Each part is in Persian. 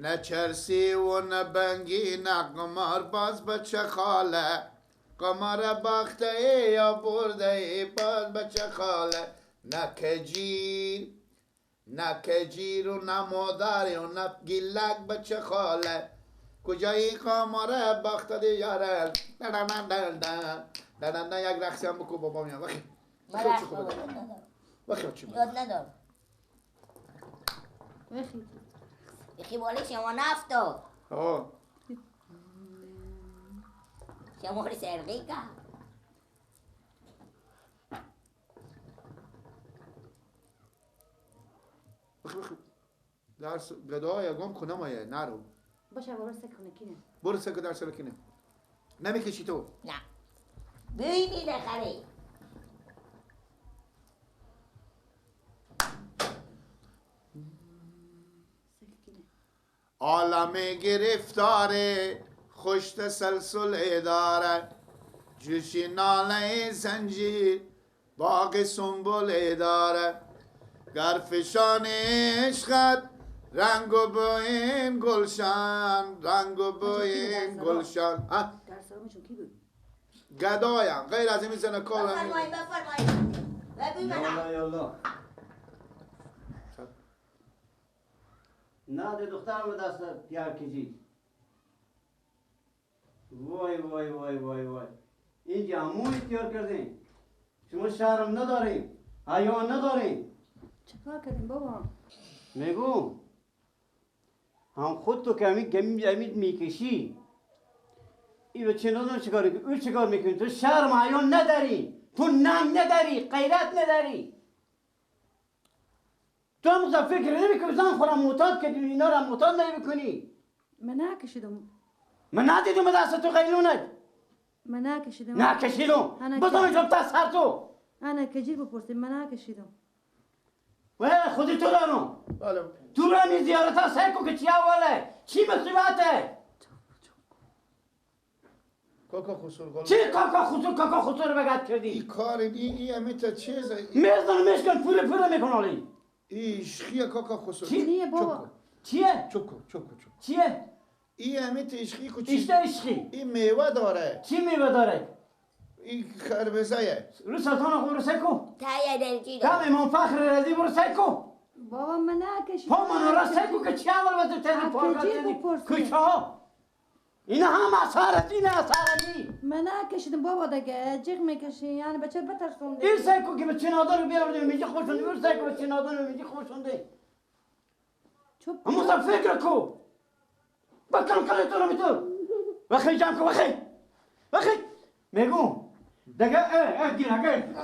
نه چرسی و نه بنگی نه قمار باز بچه خاله قمار باخته یا برده باز بچه خاله نه کجیر نه کجیر و نه مادر و نه گیلک بچه خاله کجایی قمار باخته یاره نه نه نه نه نه نه نه یک رقصی هم بکو بابا میام وخی وخی چی یاد ندارم وخی یخی بالی شما نفتاد آه شما رو سرقی کرد وخی وخی درس گدای گم کنم آیه نرو باشه برو سکنه کینه برو سکه درس لکنه نمیکشی تو نه بوی میده خری عالم گرفتاره خوش تسلسل داره جوشی ناله زنجیر باغ سنبل داره گرفشان عشقت رنگ و بوین گلشن رنگ و بوین گلشن گدایم غیر از این زنه کارم بفرمایید بفرمایید یالا یالا نه ده دخترم دست پیار کشید وای وای وای وای وای اینجا همون تیار کردین شما شرم ندارین حیا ندارین چکار کردیم بابا؟ میگو هم خود تو که همین میکشی ای بچه ندارم چیکار میکنی او چیکار میکنی تو شرم حیا نداری تو ننگ نداری غیرت نداری تو هم فکر نمیکنی زن خورم معتاد کردی اینا رو معتاد نمیکنی من نکشیدم من ندیدم به دست تو قیلونت من نکشیدم نکشیدم بزن جب تا سر تو انا کجیر بپرسیم من نکشیدم و خودی تو دارم بله تو رو می زیارت ها سعی کن که چی اوله چی مصیبته کاکا خسرو چی کاکا خسرو کاکا خسرو بگد کردی این کار این همه تا چیزه میزنم میشکن پول پول میکنه این عشقیه کاکا خسرو چیه بابا چیه چوکو چوکو چوکو چیه این همه تا عشقی کو چی ایشته عشقی این میوه داره چی میوه داره این خربزه رو سلطان خو رو سکو تایه درجی کم امام فخر رضی برو سکو بابا من نکشیدم پا من را سکو که چی اول وزیر تیزی پارکات کجا ها اینا هم اثر این اثر نی من نکشیدم بابا دیگه جیغ میکشی یعنی بچه بترسون این سکو که بچه نادر بیاوردیم میگه خوشون این سکو بچه نادر میگه خوشون ده همون فکر کو بکنم کلی تو رو میتو وخی جمع کو وخی وخی میگو دیگه اه گیر هگه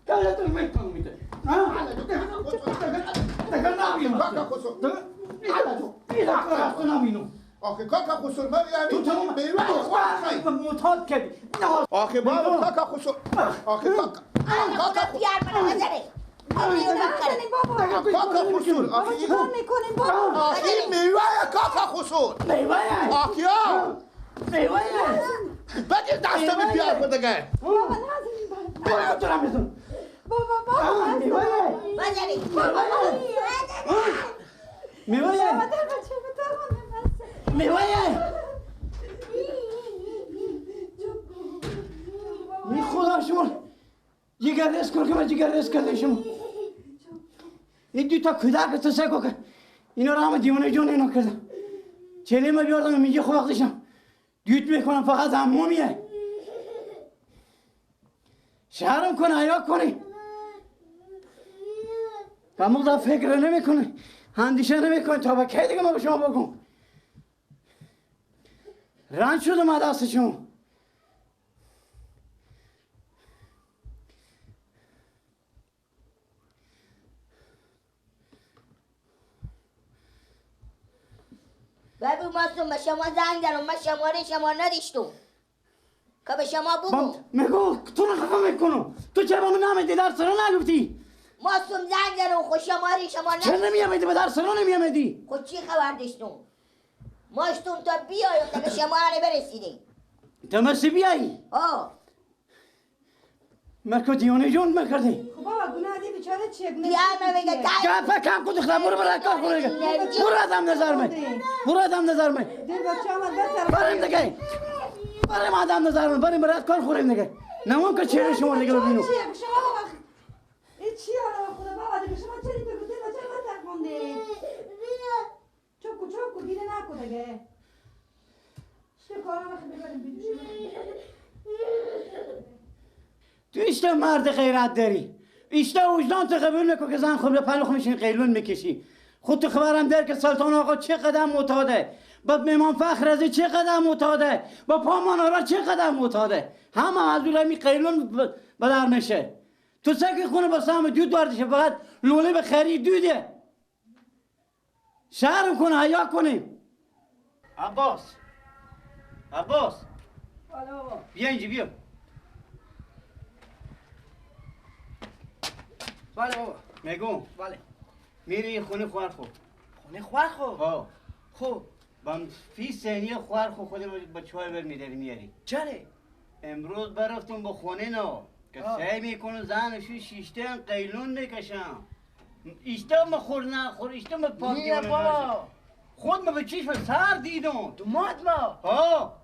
کلی تو میتون میته دیگه نبینم کاکا خسرو دیگه نبینم آخه کاکا خسرو من تو میوه معتاد کردی آخه بابا کاکا خسرو آخه کاکا کاکا پیار منو بزنی کاکا خسرو آخه چیکار میکنیم بابا آخه میوه کاکا خسرو میوه آخه میوه بگیر دستم پیار کن دیگه بابا نزنیم بابا تو رو میزنم بابا بابا میوه بزنی میوه میوه می خدا شما جگر رس کن که من جگر رس کرده شما این دو تا کودک تو سکو که اینا رو همه دیوانه جون اینا کردم چله ما بیاردم میگه خب وقتشم دیوت میکنم فقط همومیه شرم کنه حیا کنی همون فکر نمیکنه اندیشه نمیکنه تا به کی دیگه ما به شما بگم رنج شدم از دست شما بابا ماستون به شما زنگ زدم من شماره شما نداشتم که به شما بگم میگو تو رو خفه میکنم تو چرا به من نمیدی در سرا نگفتی ماستون زنگ زدم خود شماره شما چرا نمیامدی به در سرا نمیامدی خود چی خبر داشتم ماشتم تا بیای تا به شما برسیدیم تا مسی بیایی؟ آه مرکو دیوانه جون میکردی. خب بابا گناه دی بیچاره چیه؟ بیا من میگه گپ کم کن دختر، برو برو کار کن. برو آدم نظر می، برو آدم نظر می. دل بچه آمد بسر. بریم دیگه، بریم آدم نظر می، بریم برات کار خوریم دیگه. نمون که چهره شما دیگه ببینو. چیه شما بابا؟ این چیه حالا خدا بابا دیگه شما چرا تو دل بچه بسر خوندی؟ چوب چوب گیره نکن دیگه. چه کارا بخوام ببریم بیدوش. تو ایشتا مرد غیرت داری، ایشتا وجدان تو قبول نکن که زن خود به پلو میشین قیلون میکشی. خود تو خبرم در که سلطان آقا چه قدم معتاده، با میمان فخر ازی چه قدم معتاده، با پامان آرا چه قدم معتاده، همه از اون قیلون بدر میشه. تو سکی خونه با سهم دود واردشه، فقط لوله به خرید دوده. شرم کنه، حیا کنیم. عباس، عباس بیا اینجا بیا. بله بابا. میگم بله. میری خونه خوار خو. خونه خوار خو؟ ها. خب بام فی سنی خوار خو خود با چای بر میداری میاری. چرا؟ امروز برفتم با خونه نو که سعی میکنه زنشو شیشتن قیلون میکشم. ایشتا ما خور نخور، ایشتا ما پاک دیوانه بابا. خود ما به چشم سر دیدم. تو مات ما. ها.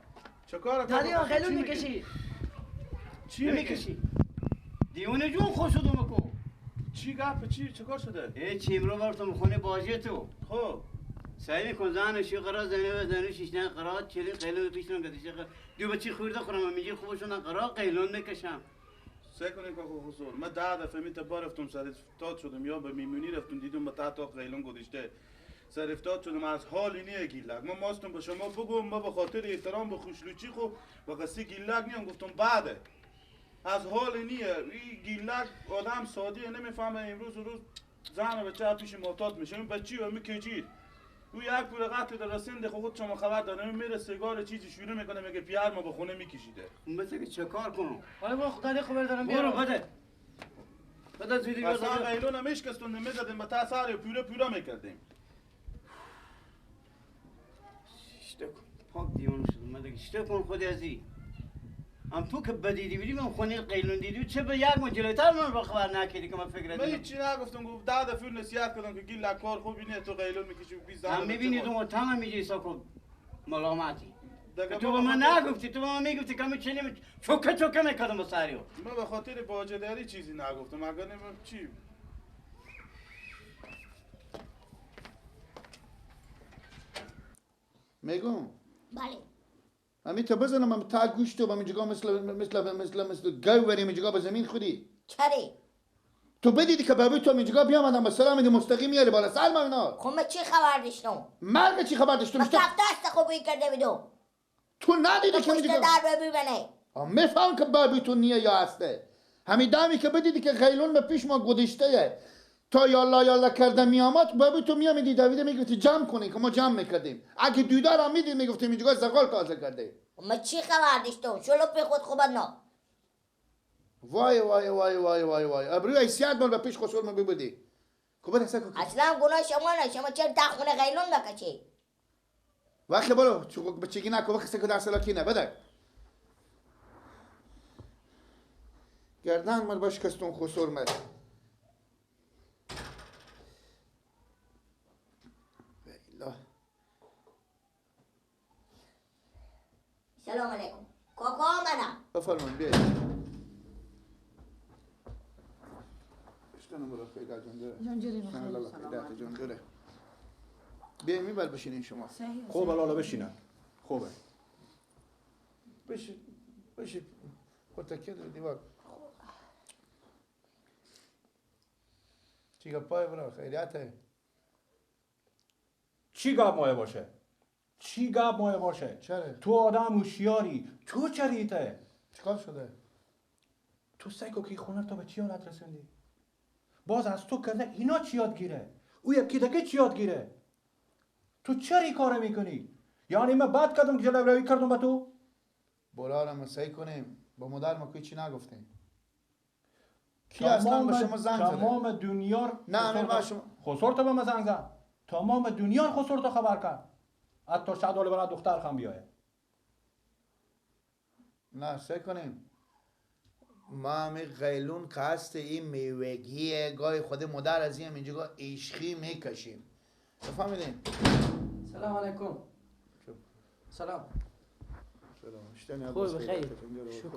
چه کار داری قیلون میکشی؟ چی میکشی؟ دیوانه جون خوش شدم کو. چی گپ چی چیکار شده؟ ای چیمرو برتم خونه باجه تو. خب سعی میکن زنش قرار زنه و زنش شیشتن قرار چلی قیلون پیشنم گذاشته دو بچی خورده خورم میگه خوبشون قرار قیلون میکشم. سعی کنین کاکو خسرو من 10 دفعه می تبار رفتم سر افتاد شدم یا به میمونی رفتم دیدم به تا قیلون گذاشته سر افتاد شدم از حال اینه گیلک ما ماستم به شما بگم ما به خاطر احترام به خوشلوچی خو و قصی گیلک نیام گفتم بعده از حال نیه این گیلک آدم ساده نمیفهمه امروز روز زن بچه پیش معتاد میشه این بچی و میکجیر او یک پول قطع در رسند خود شما خبر داره میره سیگار چیزی شروع میکنه میگه پیار ما به خونه میکشیده مثل که چه کار کنم حالا برو خدا خبر دارم برو بده بده زودی بده اصلا قیلون هم میشکستون میزدیم به تا سر پوره پوره میکردیم. شته کن پاک دیوانه شدم من دیگه. شته کن خود ازی هم تو که بدیدی بیدی من خونه قیلون دیدی چه به یک ماه جلوتر من با خبر نکردی که من فکر من هیچی نگفتم گفت 10 دفعه نصیحت کردم که گیل کار خوبی نه تو قیلون میکشی و 20 هم میبینی تو تمام میجی ساکو ملامتی تو به من نگفتی، تو به من میگفتی که من چنین چوکه چوکه میکردم با سریو. من به خاطر باجه‌داری چیزی نگفتم اگر نمیم چی میگم بله همی تا بزنم هم تا گوشتو با اینجا مثل مثل مثل مثل گاو بریم اینجا به زمین خودی. چرا؟ تو بدیدی که بابی تو اینجا بیامدم به سلام مستقیم میاری بالا سلام اینا. خب من چی خبر داشتم؟ مرگ چی خبر داشتم؟ من دست خوبی کرده بودم. تو ندیدی که اینجا در ببینه. میفهم که بابی تو نیه یا هسته. همی دمی که بدیدی که غیلون به پیش ما گذاشته تا یالا یالا کرده میامد بابی تو میامدی دویده میگفتی جمع کنین که ما جمع میکردیم. اگه دودار هم میدید میگفتیم اینجا زغال تازه کرده. ما چی خبر داشتم؟ شلو پی خود خوبت نه. وای وای وای وای وای وای ابروی حیثیت مال به پیش خسرو ما ببودی. خب بده سکو. اصلا گناه شما نه، شما چرا تا خونه غیلون بکشی؟ وقتی برو چوب بچگی نکن وقتی سکو در سلاکی نه بده. گردن مال باش کستون خسرو مال. سلام علیکم کاکا آمدم. بفرمایید بیایید. اشتنم برو خیلی جان جان جوری بخیر. جان جوره. بیایید میبر بشینین شما. خوب لالا بشینن. خوبه. بشین بشین. خود تکیه داری دیوار. چی گپای برو خیریته. چی گپ مایه باشه؟ چی گپ مایه باشه؟ چرا؟ تو آدم هوشیاری، تو چریته؟ چیکار شده؟ تو سعی که خونه تو به چی حالت رسوندی؟ باز از تو کرده اینا چی یاد گیره؟ او یکی دیگه چی یاد گیره؟ تو چرا این کارو میکنی؟ یعنی من بد کردم که جلو روی کردم به تو؟ برارم سعی کنیم با مادر ما که چی نگفتیم. کی اصلا به شما زنگ زده؟ تمام دنیا نه امیر با شما خسرو تو به من زنگ زد. تمام دنیا خسرو تو خبر کرد. حتی شاید برای دختر هم بیایه. نه سعی کنیم ما همی غیلون که هست این میوگیه، گاهی خود مادر از این اینجا گاه عشقی میکشیم. فهمیدین؟ سلام علیکم. سلام. سلام. خوب بخیر. شکر.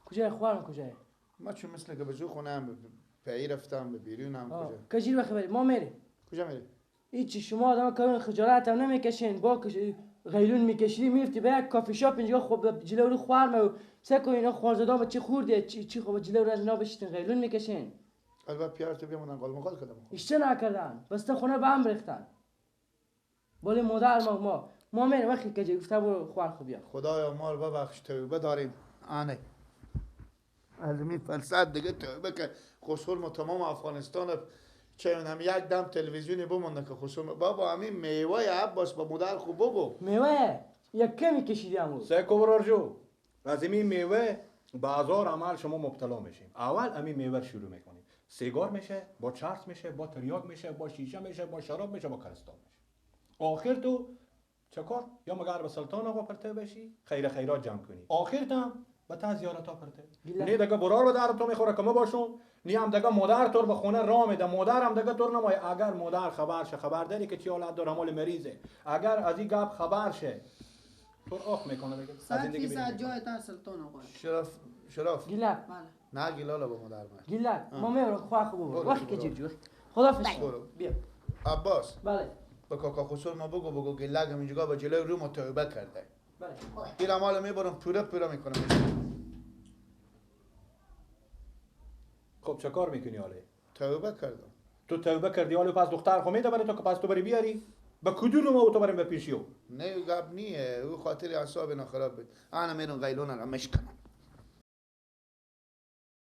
کجای خوارم کجای؟ ما چون مثل که به جو خونه هم پی رفتم به بیرون هم کجا؟ کجی رو بخیر ما میریم. کجا میری؟ هیچی شما آدم کارون خجالت هم نمیکشین، با غیلون میکشیدی میرفتی به یک کافی شاپ اینجا خب جلو رو خوارم و سکو اینا خوارزادام چی خورده چی خب جلو رو از اینا بشیتین غیلون میکشین. البته پیار تو بیامونن قال مقال کردم. ایشته نکردن، بسته خونه به هم ریختن. بالی مادر ما میریم وقتی که گفته برو خوار خوب بیا. خدایا ما رو ببخش توبه داریم. آنه از می فرصت دیگه توبه که خسور ما تمام افغانستان چه هم یک دم تلویزیونی بمونه که خسور بابا همین میوه عباس با مادر خوب بگو. میوه یک کمی کشیدی امو. سه برار جو از این میوه بازار عمل شما مبتلا میشیم. اول همین میوه شروع میکنیم. سیگار میشه، با چرس میشه، با تریاک میشه، با شیشه میشه، با شراب میشه، با کریستال میشه. آخر تو چه کار؟ یا مگر به سلطان آقا پرته بشی خیر خیرات جمع کنی. آخر تام به تا زیارت ها پرته. نه دیگه برار به در تو میخوره که ما باشم، نی هم دیگه مادر تو به خونه راه میده، مادر هم دیگه تو نمای. اگر مادر خبر شه، خبر داری که چی حالت داره، مال مریضه. اگر از این گپ خبر شه تو آخ میکنه دیگه. از زندگی بیرون. جای تا سلطان آقا. شرف شرف. گیلک. نه گیلالا با مادر من. گیلک. ما میرم خواه خوب برو. وقتی که جیب جو. خداحافظ. بیا. عباس. بله. با کاکا خسرو ما بگو گلگ اینجا با جلوی رو متوبه کرده. بله. این مال میبرم پوره پوره میکنم. خب چه کار میکنی حاله؟ توبه کردم. تو توبه کردی حالا پس دختر خو میده برای تو که پس تو بری بیاری؟ به کدوم رو ما تو بریم به پیشیو؟ نه گپ نیه، او خاطر اعصاب اینا خراب بود. انا میرم غیلون را مشکنم.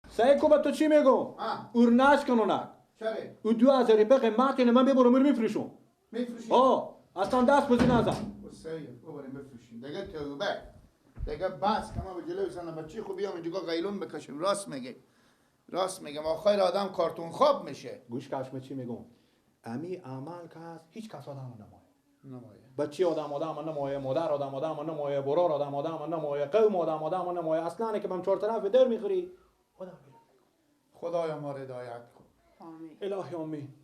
سعی کو با تو چی میگم؟ اور نشکنونک. چرا؟ او 2000 روپیه قیمت من میبرم میفروشم. میفروشیم؟ آه اصلا دست بزن ازم. سید ببریم بفروشیم دیگه توبه دیگه بس که ما به جلوی زن بچه خوب بیام اینجا غیلون بکشیم. راست میگه راست میگم. آخر آدم کارتون خواب میشه. گوش کشم چی میگم؟ امی عمل که هست هیچ کس آدم نمایه. نمایه بچه آدم آدم نمایه، مادر آدم آدم نمایه، برار آدم آدم نمایه، قوم آدم آدم نمایه. اصلا که بهم چهار طرف در میخوری آدم. خدایا ما رو هدایت کن. آمین. الهی آمین.